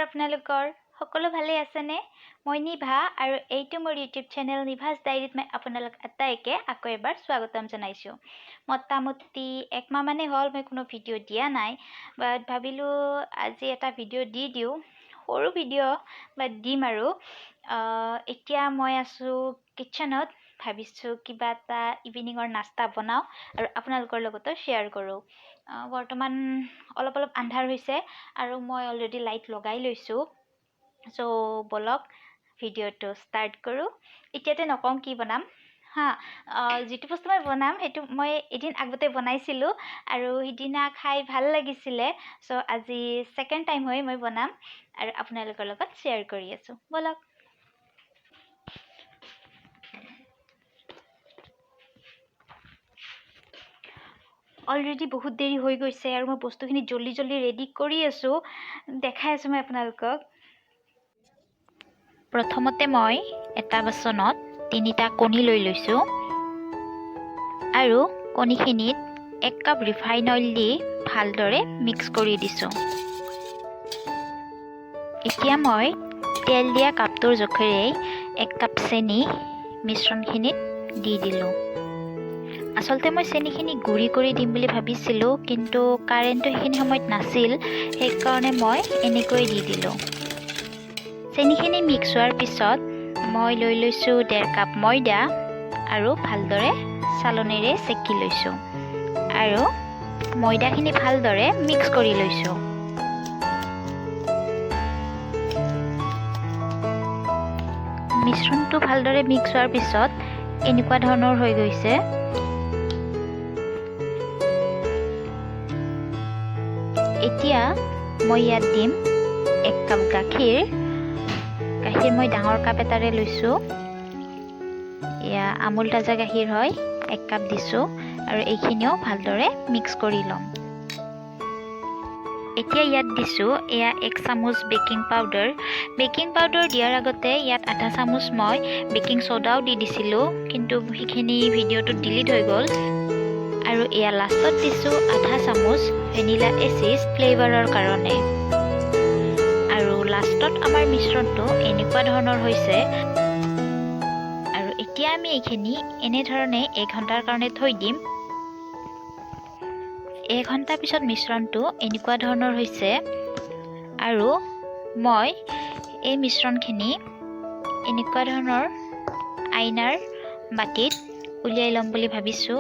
আপোনালোকৰ সকলো ভালে আছেনে? মই নিভা আৰু এইটো মোৰ ইউটিউব চেনেল নিভাজ ডায়েৰীত মই আপোনালোক আটাইকে আকৌ এবাৰ স্বাগতম জনাইছোঁ। মোটামুটি একমাহ মানে হ'ল মই কোনো ভিডিঅ' দিয়া নাই, বাট ভাবিলোঁ আজি এটা ভিডিঅ' দি দিওঁ, সৰু ভিডিঅ' বাট দিম আৰু। এতিয়া মই আছোঁ কিটচেনত, ভাবিছোঁ কিবা এটা ইভিনিঙৰ নাস্তা বনাওঁ আৰু আপোনালোকৰ লগতো শ্বেয়াৰ কৰোঁ। বৰ্তমান অলপ অলপ আন্ধাৰ হৈছে আৰু মই অলৰেডি লাইট লগাই লৈছোঁ। চ' ব'লক ভিডিঅ'টো ষ্টাৰ্ট কৰোঁ। এতিয়াতে নকওঁ কি বনাম, হা, যিটো বস্তু মই বনাম সেইটো মই এদিন আগতে বনাইছিলোঁ আৰু সিদিনা খাই ভাল লাগিছিলে। চ' আজি ছেকেণ্ড টাইম হৈ মই বনাম আৰু আপোনালোকৰ লগত শ্বেয়াৰ কৰি আছোঁ। ব'লক। অলৰেডি বহুত দেৰি হৈ গৈছে আৰু মই বস্তুখিনি জল্দি জল্দি ৰেডি কৰি আছোঁ, দেখাই আছোঁ মই আপোনালোকক। প্ৰথমতে মই এটা বাচনত 3টা কণী লৈ লৈছোঁ আৰু কণীখিনিত 1 কাপ ৰিফাইন অইল দি ভালদৰে মিক্স কৰি দিছোঁ। এতিয়া মই তেল দিয়া কাপটোৰ জোখেৰেই 1 কাপ চেনি মিশ্ৰণখিনিত দি দিলোঁ। আচলতে মই চেনিখিনি গুড়ি কৰি দিম বুলি ভাবিছিলোঁ, কিন্তু কাৰেণ্টটো সেইখিনি সময়ত নাছিল, সেইকাৰণে মই এনেকৈ দি দিলোঁ। চেনিখিনি মিক্স হোৱাৰ পিছত মই লৈ লৈছোঁ 1.5 কাপ ময়দা আৰু ভালদৰে চালনীৰে চেকি লৈছোঁ আৰু ময়দাখিনি ভালদৰে মিক্স কৰি লৈছোঁ। মিশ্ৰণটো ভালদৰে মিক্স হোৱাৰ পিছত এনেকুৱা ধৰণৰ হৈ গৈছে। এতিয়া মই ইয়াত দিম 1 কাপ গাখীৰ। গাখীৰ মই ডাঙৰ কাপ এটাৰে লৈছোঁ, এয়া আমুল তাজা গাখীৰ হয়, 1 কাপ দিছোঁ আৰু এইখিনিও ভালদৰে মিক্স কৰি ল'ম। এতিয়া ইয়াত দিছোঁ এয়া 1 চামুচ বেকিং পাউডাৰ। বেকিং পাউডাৰ দিয়াৰ আগতে ইয়াত আধা চামুচ মই বেকিং চ'ডাও দি দিছিলোঁ, কিন্তু সেইখিনি ভিডিঅ'টোত ডিলিট হৈ গ'ল। আৰু এয়া লাষ্টত দিছোঁ আধা চামুচ ভেনিলা এচিড ফ্লেভাৰৰ কাৰণে। আৰু লাষ্টত আমাৰ মিশ্ৰণটো এনেকুৱা ধৰণৰ হৈছে। আৰু এতিয়া আমি এইখিনি এনেধৰণে 1 ঘণ্টাৰ কাৰণে থৈ দিম। 1 ঘণ্টাৰ পিছত মিশ্ৰণটো এনেকুৱা ধৰণৰ হৈছে। আৰু মই এই মিশ্ৰণখিনি এনেকুৱা ধৰণৰ আইনাৰ বাতিত উলিয়াই ল'ম বুলি ভাবিছোঁ,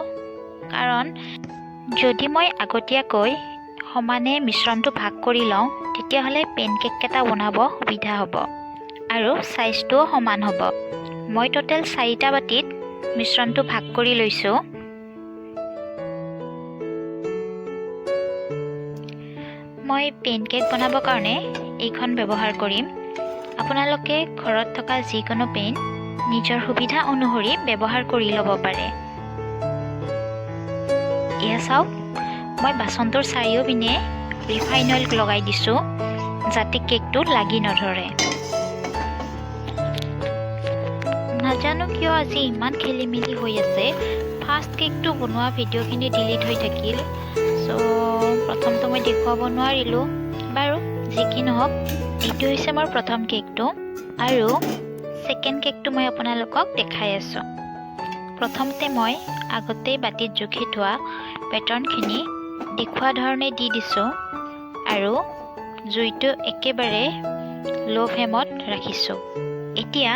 কাৰণ যদি মই আগতীয়াকৈ সমানে মিশ্ৰণটো ভাগ কৰি লওঁ তেতিয়াহ'লে পেনকেককেইটা বনাব সুবিধা হ'ব আৰু চাইজটোও সমান হ'ব। মই টোটেল 4টা বাতিত মিশ্ৰণটো ভাগ কৰি লৈছোঁ। মই পেনকেক বনাবৰ কাৰণে এইখন ব্যৱহাৰ কৰিম। আপোনালোকে ঘৰত থকা যিকোনো পেন নিজৰ সুবিধা অনুসৰি ব্যৱহাৰ কৰি ল'ব পাৰে। এয়া চাওক, মই বাচনটোৰ চাৰিওপিনে ৰিফাইন অইল লগাই দিছোঁ যাতে কেকটো লাগি নধৰে। নাজানো কিয় আজি ইমান খেলি মেলি হৈ আছে। ফাৰ্ষ্ট কেকটো বনোৱা ভিডিঅ'খিনি ডিলিট হৈ থাকিল, চ' প্ৰথমটো মই দেখুৱাব নোৱাৰিলোঁ। বাৰু যি কি নহওক, এইটো হৈছে মোৰ প্ৰথম কেকটো আৰু ছেকেণ্ড কেকটো মই আপোনালোকক দেখাই আছোঁ। প্ৰথমতে মই আগতেই বাতিত জুখি থোৱা পেটাৰ্ণখিনি দেখুওৱা ধৰণে দি দিছোঁ আৰু জুইটো একেবাৰে ল' ফ্লেমত ৰাখিছোঁ। এতিয়া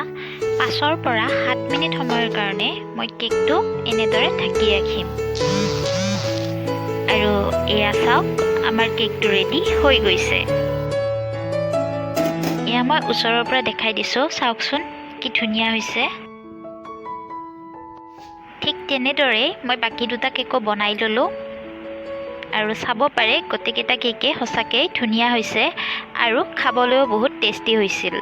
5ৰ পৰা 7 মিনিট সময়ৰ কাৰণে মই কেকটো এনেদৰে ঢাকি ৰাখিম। আৰু এয়া চাওক, আমাৰ কেকটো ৰেডি হৈ গৈছে। এয়া মই ওচৰৰ পৰা দেখাই দিছোঁ, চাওকচোন কি ধুনীয়া হৈছে। ঠিক তেনেদৰেই মই বাকী 2টা কেকো বনাই ল'লোঁ আৰু চাব পাৰে গোটেইকেইটা কেকে সঁচাকৈ ধুনীয়া হৈছে আৰু খাবলৈও বহুত টেষ্টি হৈছিল।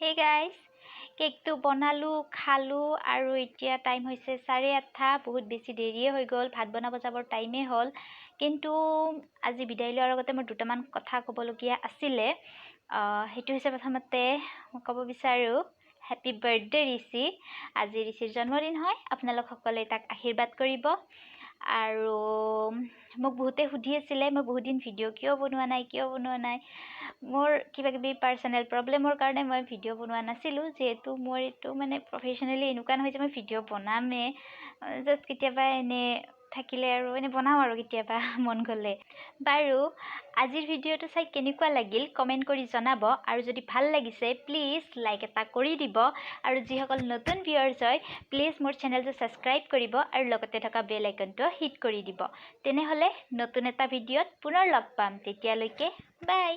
হে গাইজ, কেকটো বনালোঁ, খালোঁ আৰু এতিয়া টাইম হৈছে 8:30। বহুত বেছি দেৰিয়ে হৈ গ'ল, ভাত বনাব যাবৰ টাইমেই হ'ল। কিন্তু আজি বিদায় লোৱাৰ আগতে মোৰ দুটামান কথা ক'বলগীয়া আছিলে। সেইটো হৈছে প্ৰথমতে মই ক'ব বিচাৰোঁ Happy birthday ঋষি। আজি ঋষিৰ জন্মদিন হয়, আপোনালোক সকলোৱে তাক আশীৰ্বাদ কৰিব। আৰু মোক বহুতে সুধি আছিলে মই বহুত দিন ভিডিঅ' কিয় বনোৱা নাই, কিয় বনোৱা নাই। মোৰ কিবা কিবি পাৰ্চনেল প্ৰব্লেমৰ কাৰণে মই ভিডিঅ' বনোৱা নাছিলোঁ, যিহেতু মোৰ এইটো মানে প্ৰফেশ্যনেলি এনেকুৱা নহয় যে মই ভিডিঅ' বনামেই, জাষ্ট কেতিয়াবা এনেই থাকিলে আৰু এনেই বনাওঁ আৰু কেতিয়াবা মন গ'লে। বাৰু আজিৰ ভিডিঅ'টো চাই কেনেকুৱা লাগিল কমেণ্ট কৰি জনাব, আৰু যদি ভাল লাগিছে প্লিজ লাইক এটা কৰি দিব, আৰু যিসকল নতুন ভিউৱাৰ্ছ হয় প্লিজ মোৰ চেনেলটো ছাবস্ক্ৰাইব কৰিব আৰু লগতে থকা বেল আইকনটো হিট কৰি দিব। তেনেহ'লে নতুন এটা ভিডিঅ'ত পুনৰ লগ পাম, তেতিয়ালৈকে বাই।